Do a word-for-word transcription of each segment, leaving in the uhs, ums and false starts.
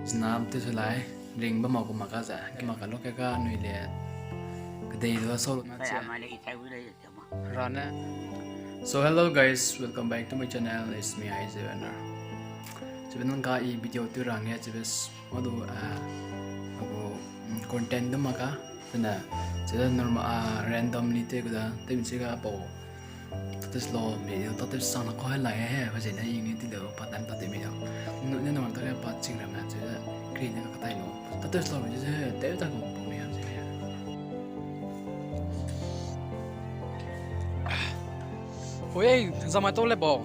Snap te se lai, ring ba ma gu ma ka ze, ke ma ka lo ke ka nui le, kedei lo sau lo na che. Rane. So hello guys, welcome back to my channel. It's me, Isaac Werner. Chibe nang ka i video tu rang ya, chibe s-, ma du, ah, agu, mm, content du ma ka. Tene, chibe normal, ah, randomly te gu da, te mi chiga pau. Tate slo mi, tate sang na ko lai he, ba zene i ngi ti de pa dan tate mi da. Nu, ne normal ta ke pa ching ram na, chibe green ne ka tai lo. Tate slo mi, chibe te ta ko pau mi ya, chibe. Oi, zamai tau le bo.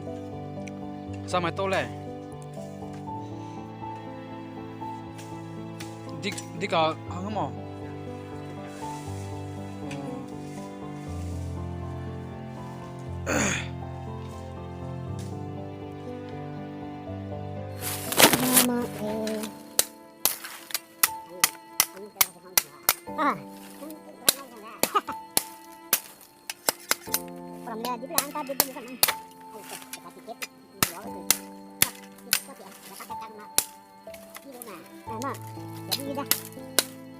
Zamai tau le. Dik, dik a, hang mo. Mama, eh. Ah. Orang dia di belakang tadi di sana. Ayo, kita tiket. Nah, nah. Jadi dah.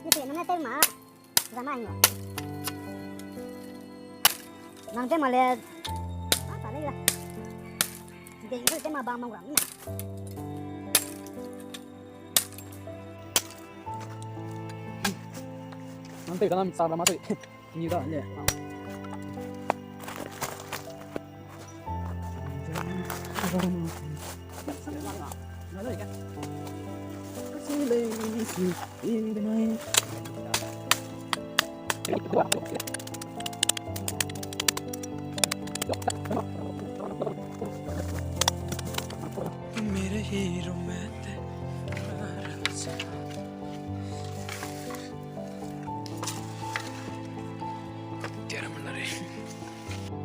Ini tuh mana tahu mah. Zaman lo. Nang tema le. Apa lagi lah. Jadi itu tema bang mau orang ni. Nang tadi kan nang sa lama tadi. Ni da le. Mere hero mete. Tiara mana re.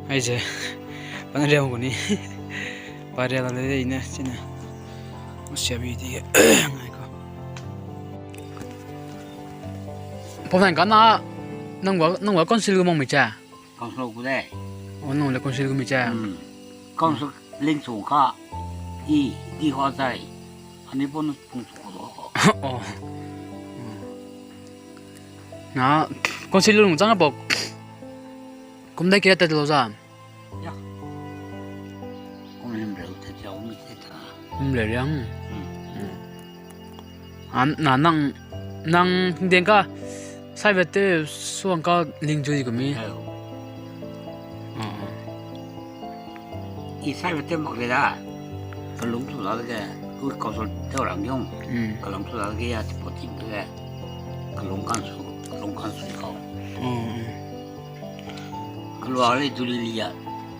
Aize, pa ne riau gu ni. Pa ria la le ne, sine. Masiabi di ngai ko. Pau nang ka na, nang wa, nang wa council gu mang mi cha? Council gu de. O, nang le council gu mi cha? Hmm. Council ling chung ka. I, di hua zai. Ani pon pung chung lo. O. Na, council lung chang a bok. Kum dai kira tat lo za. Ya. Kum lim reu te jau mi te ta. Kum le riang. Hmm. Hmm. An, na nang, nang hingdeng ka, saibe te suang ka ling jui gu mi. Hau. Ah, ah. I saibe te mak le da. Kalung tu la de, ku council te rang yong. Hmm. Kalung tu la de ya, ti po ti de. Kalung kan su, kalung kan su kau. Hmm, hmm. Kalua le dulili ya,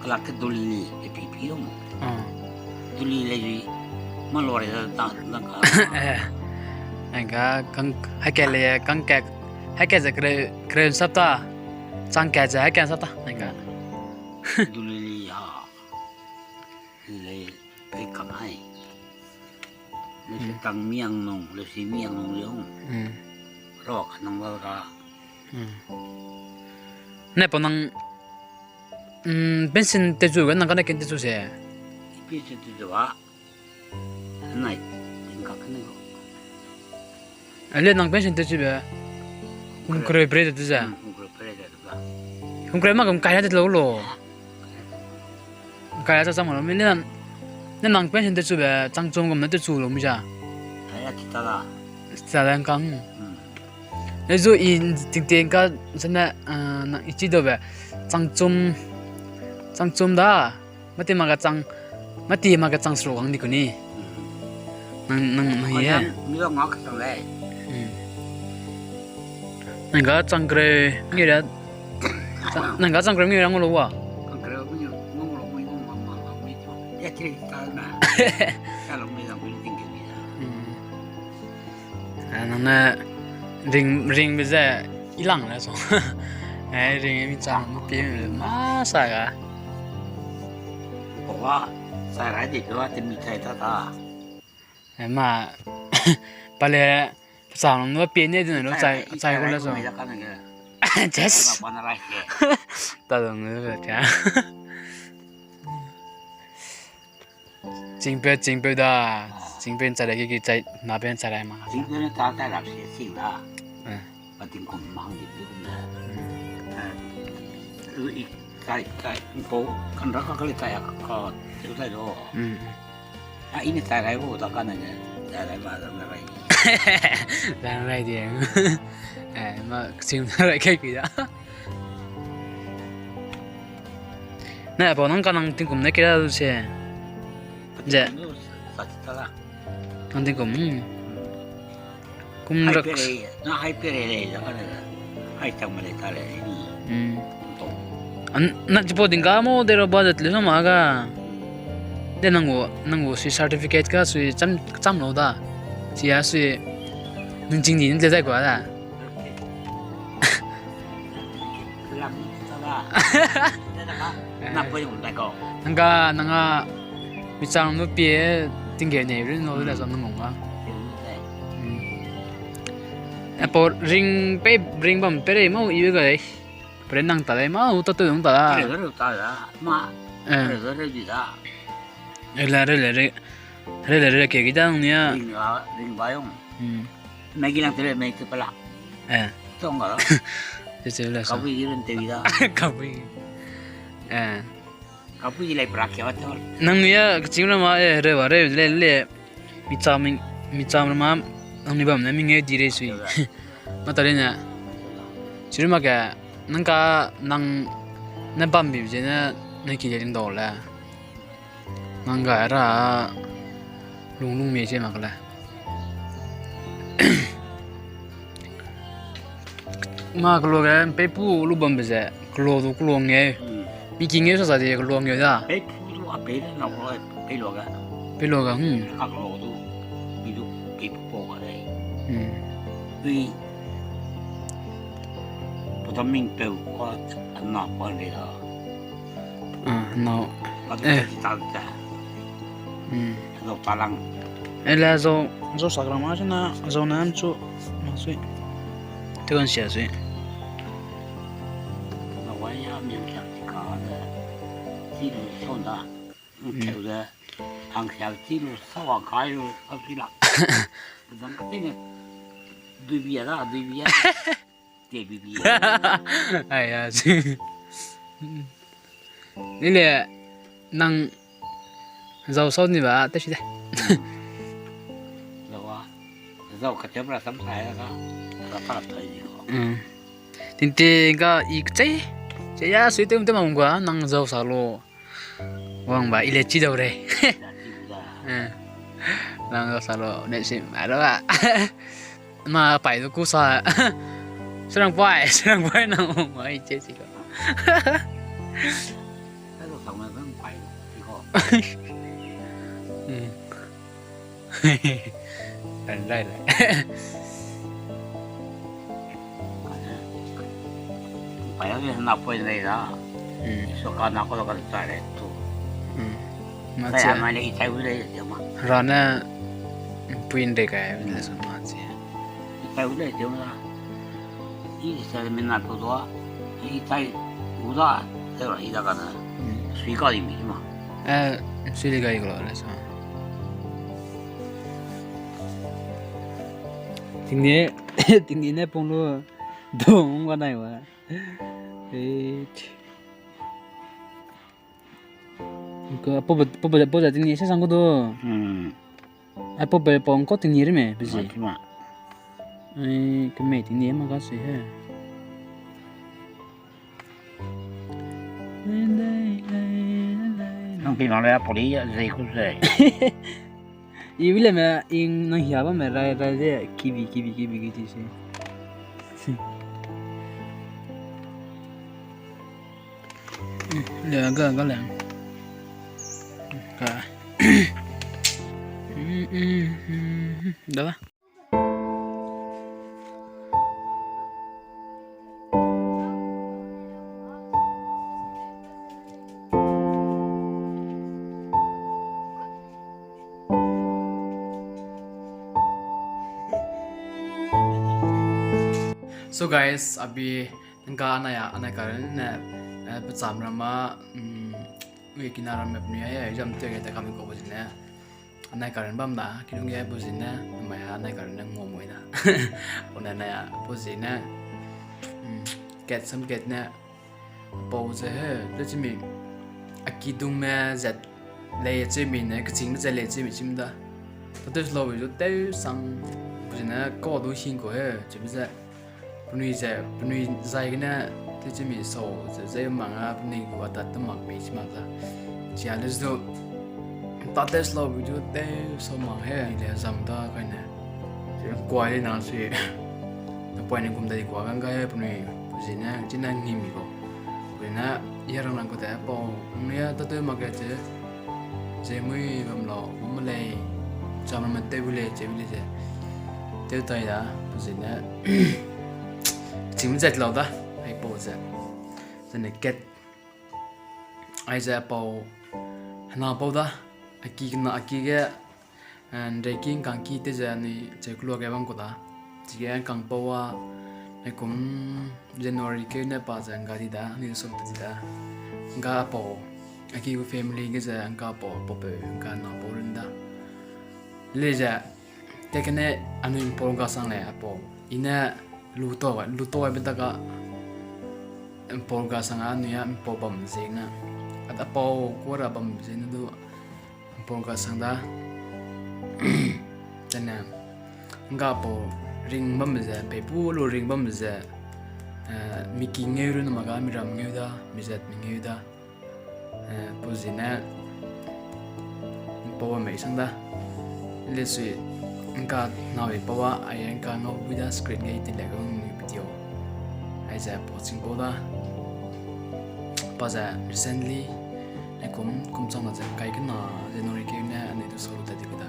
kalak ke dulili, e pi pi yong. Ah. Dulili le yi, ma lua re da, da, da ka. Eh. Nang ka, kang, hai ke le, kang ke, hai ke ze kre, kre sap ta. Chang ke ze hai ke sap ta, nang ka. Dulili ya. Lei, pei kang hai. Lei se tang miang nung, lei se miang nung lei hung. Mm. Ro ka nang la ra. Mm. Ne pa nang, mm, pension te chu ga nang ka ne ken te chu se. Pension te chu ba. Nai, ting ka kene go. Ale nang pension te chu be. Hungkre pre te chu se. Mm, hungkre pre te chu ba. Hungkre ma kam kai te lo lo. Kai ta chang lo mi ne, ne nang pension te chu be, chang chum gum ne te chu lo mi ja. Kai a ti ta la. Sa dan kang. Hmm. Ne zu i ting ting ka sene, ah, na i chi do be, chang chum, chang chum da, mati ma ka chang, mati ma ka chang sro kang di ku ni. Hmm. Nang, nang, nang ye. Mi lo ngak chang le. Hmm. Nang ga chang kre, ngi ra, nang ga chang kre ngi ra ngau lo wa. Chang kre ngi ngau lo, ngi ngau ma, ma, ma, mi to. Ya kiri ta na. Ka lo mi zang building ke mi da. Hmm. Ah, nang ne ring, ring be ze i lang le so. Eh, ring mi chang pi ma sa ga. Wa, sa ra di wa te mi chai ta ta. Eh, ma, pa le, sa nang no pi ne de no chai, chai ko le so. Yes. Ta dong le tia. Chingpeu, chingpeu da. tingpen chai rai ke ki chai, na pen chai rai ma. Tingpen ta ta rap se sing la. Eh. Ba tingkum mang di di kum na. Hmm. Eh, lu i kai kai, po kan ra ka kali kai ka, ka, chai do. Hmm. A, ini chai rai gu da ka na ne, chai rai ba da na rai. Da rai di. Eh, ma sing na rai kai pi da. Na, pa nang ka nang tingkum ne kira du se. Ze. Sa chi ta la. Nang tingkum, hmm. Kum rak. Hai pere, na hai pere le, da ka le. Hai chang ma le ta le, ni. Hmm. To. An, na chipo ding ka mo de ro budget le so ma ga. De nang gu, nang gu sui certificate ka sui cham, cham lo da. Sia sui nung ching di nte zai kwa da. Nang ka, nang a, mi chang nu pie tingge nei rin lo le sa nang ong a. Hmm. Apo ring pe, ring bam pe rei mau i ga. Pe rei nang ta dai mau, ta tu nang ta da. Eh. Re le, re le, re. Re le, re le, ke ki dang nia. Ring ba, ring ba yong. Hmm. Mei ki lang te le mei te pala. Eh. Tong ga la. Te te le sa. Kapui ki ren te wi da. Kapui. Eh. Kapui ki lai pra kia wa te. Nang nia kaching ra ma, eh, re wa re le le. Mi cham, mi cham ra ma. Nang ni bam ne mi nge di re sui. Ma ta le ne. Chiru ma ke nang ka nang ne bam bi je ne, ne ki le ling dau le. Nang ga ra lung lung mei ze mak le. Ma kelo ge, pei pu lu bam be ze, kelo du kelo nge. Hmm. Mi ki nge sa sa de kelo nge da. Pei pu du a pei le na kelo, pei lo ge. Pei lo ge, hmm. A kelo du, mi du pei pu po ga de. Hmm. Ui. Pu ta ming peu kwa na pa le da. Ah, no. Eh. Hmm. Zau ta lang. Eh, le zau, zau sak lang ma sui na, zau na am chu, ma sui. Te kan sia sui. Zau wa ya mi kia ti ka de. Ti lu sau da. Hmm. Keu de. Hang sia ti lu sau wa kai lu, au ti la. Zang ka ti ne. Dui bia da, dui bia. Te bibi. Ai, ya, si. Ni le, nang zau sau ni ba, te si de. Zau a. Zau ka te bra sam sai ka. Ka ta ta ni ko. Mm. Tin te ga i chei. Chei ya sui te te mang gua nang zau sa lo. Wang ba, i le chi dau rei. Eh. Nang sa lo, ne sim, a lo ba. Ma pai du ku sa. Serang pai, serang pai nang wang ba, i che chi ko. Ai lo sa ma bang pai, chi ko. Hmm. Ran lai lai. Pai a na poi nei da. Hmm. So ka na ko ka sa le tu. Hmm. Ma sai chia. Ma le i tai u le de ma. Ra ne puin de kai le so ma chia. I tai u le de ma. I sa le mina tu do. I tai u da. Te ra i da ka na. Hmm. Sui ka di mi ma. Eh, sui di ka i ko le so. Tingni, tingni ne pung lu dong ga nai wa. Eh. Ko, po, po, po, po, tingni se sang ko do. Hmm. Ai, po, po, po, ko tingni re me, bezi. Ma, ma. Eh, ke me tingni ma ga se he. Nang pi ma le, poli, zei ku zei. I wile me, ing nang hia ba me, rai, rai ze, kibi, kibi, kibi, kibi se. Le, ga, ga le. Ka. Da ba. So guys, abi nang ka anai a, anai ka ne, eh, pecham rama, mm, ui kina ramme peni a, ya, jam te ge te kami ko bajine. anai karun bam da, kidung ge pau zi ne, mai a anai karun ne ngua mui da. Pau ne nai a, pau zi ne, mm, kat sam kat ne, pau ze he, te chimi, a kidung me zat lei chimi ne, keching me zat lei chimi chim da. Pau te slow video tew sang, pau zi ne, kau du hing kau he, chimi ze. Penui ze, penui zai gene, te chimi sau, ze, ze mak a, penui gu a tat te mak mei chi mak za. Chia le zu, ta te slow video tew sau mak he, le zam da kai ne. Kuai le na si, na poi ne gum da di kua gang ga he, penui, zi ne, chi na ngi mi kau. Penui ne, ya rang rang kau te, pau, penui ya, ta tew mak ge ze, ze mui bam lau, bam lei, cham ramme tew bu lei, che bu lei ze. Tew tai da, pau zi ne, chim zat lau da, ai pau ze. Zene kat. Aize pau, hena pau da, a ki kena, a ki ge, eh, nrei ki ngkang ki te ze anui cheu kelua ge bam kau da. Chige ngkang pau a, naikum January keu ne pa ze ngga di da, anui sum te di da. Ngga pau, a ki gu family ge ze ngga pau, pau peu, ngga na pau run da. Le ze, tekene anui mpau ngga sang lei a pau. I ne lu tau, lu tau aibe da ga, mpau ngga sang a anui a mpau bam ze ne. A da pau kua ra bam ze ne du mpau ngga sang da. Tene, ngga pau ring bam ze, peipu lu ring bam ze, eh, mi ki ngeu ru na ma ga, mi ram ngeu da, mi zat mi ngeu da. Eh, pau zi ne, mpau a mei sang da. Le sui, ngka nau i pau a, ai ngka ngau bui da screen ge i tile ga ngi video. Aize pau ching pau da. Pa ze recently, ai kum, kum chang na ze kai kena, January keu ne, anui du sau lu ta di ku da.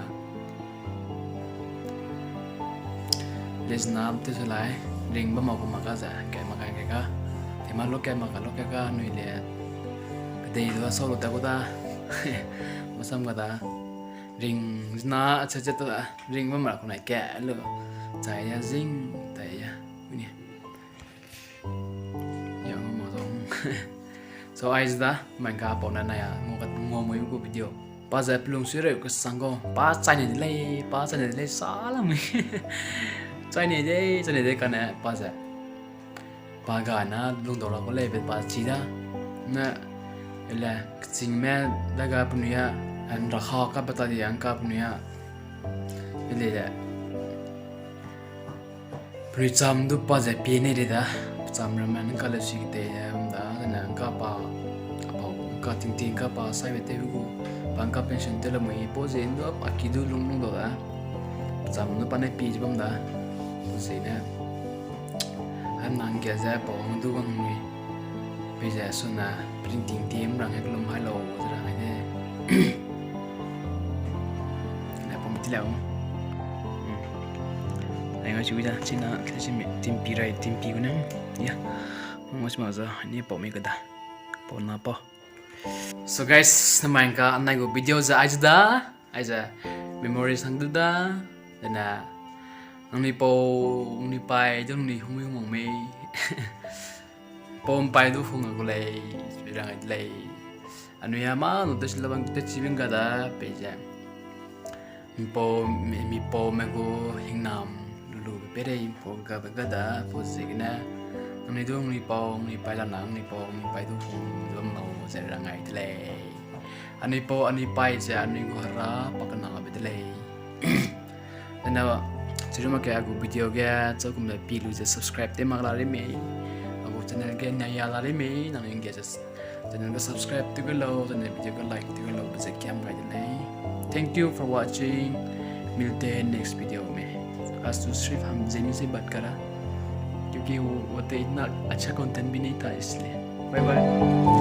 Lezena te se lai, ring bam ma gu ma ga ze, kai ma kai kai ga. Te ma lo kai ma ka lo kai ga, anui le. Kedei lu sau lu ta gu da. Masam ga da. Ring zena, acha cha ta da. Ring bam ma ku nai kai lu. Chai ya zing, tai ya. Uni. Ya, ngau ma zong. So, aize da, mai ngka pau na nai a, ngau kat ngau mui gu video. Pa ze pelung sui reu kesang kau, pa chai ne de lei, pa chai ne de lei, sa la mui. Chai ne de, chai ne de kane, pa ze. Pa ga na lungdau ra kau lei be pa chi da. Na, ele, kechingme, da ga penui a, an ra ha ka beta di ang ka penui a. Ele le. Penui cham du pa ze pie nei de da, cham ramme nang ka le si ketei ze bam da, zene ngka pa, a pau, ngka tingting ngka pa saibe tew gu, pa ngka pension tew le mui, pau ze ndu a ki du lung lung dau da, cham du pa ne pie ze bam da, pau ze ne, a nang ge ze pau hang du bam mui. Peize suna printing team rang hek lum hai lau ze rang hai ne. Ne pum ti lau. Ai ngai chui da, china, china chimi, timpi rai, timpi gu ne. Ya. Mo chima za, ni pau mi ka da. Pau na pau. So guys, namai ngka anai gu video ze aize da. Aize memories hang du da, dene, nangnui pau, nangnui pai, du nangnui hungui hung wang mei. Pau mpai du hung a gu lei, rang ai de lei. Anui a ma, nu te sila bang te chi bing ga da, peize. Mipau, mi, mipau me gu hingnam, lulu be peirei, mpau ga be ga da, pau ziegene. Nangnui du, nangnui pau, nangnui pai la na, nangnui pau, nangnui pai du hung, du bam lau, ze rang ai de lei. Anui pau, anui pai ze, anui gu hera, pa kena be de lei. Dena, chiru mak ke a gu video ge, chau kum le pi lu ze subscribe tew mak la ri mei. A gu channel ge nai ya la ri mei, nangnui ge ze channel ge subscribe tew ge lau, zene video ge like tew ge lau, be ze kiam gai de lei. Thank you for watching. मिलते हैं next video में। आज तो सिर्फ हम जेनी से बात करा, क्योंकि वो, वो तो इतना अच्छा content भी नहीं था इसलिए। Bye bye।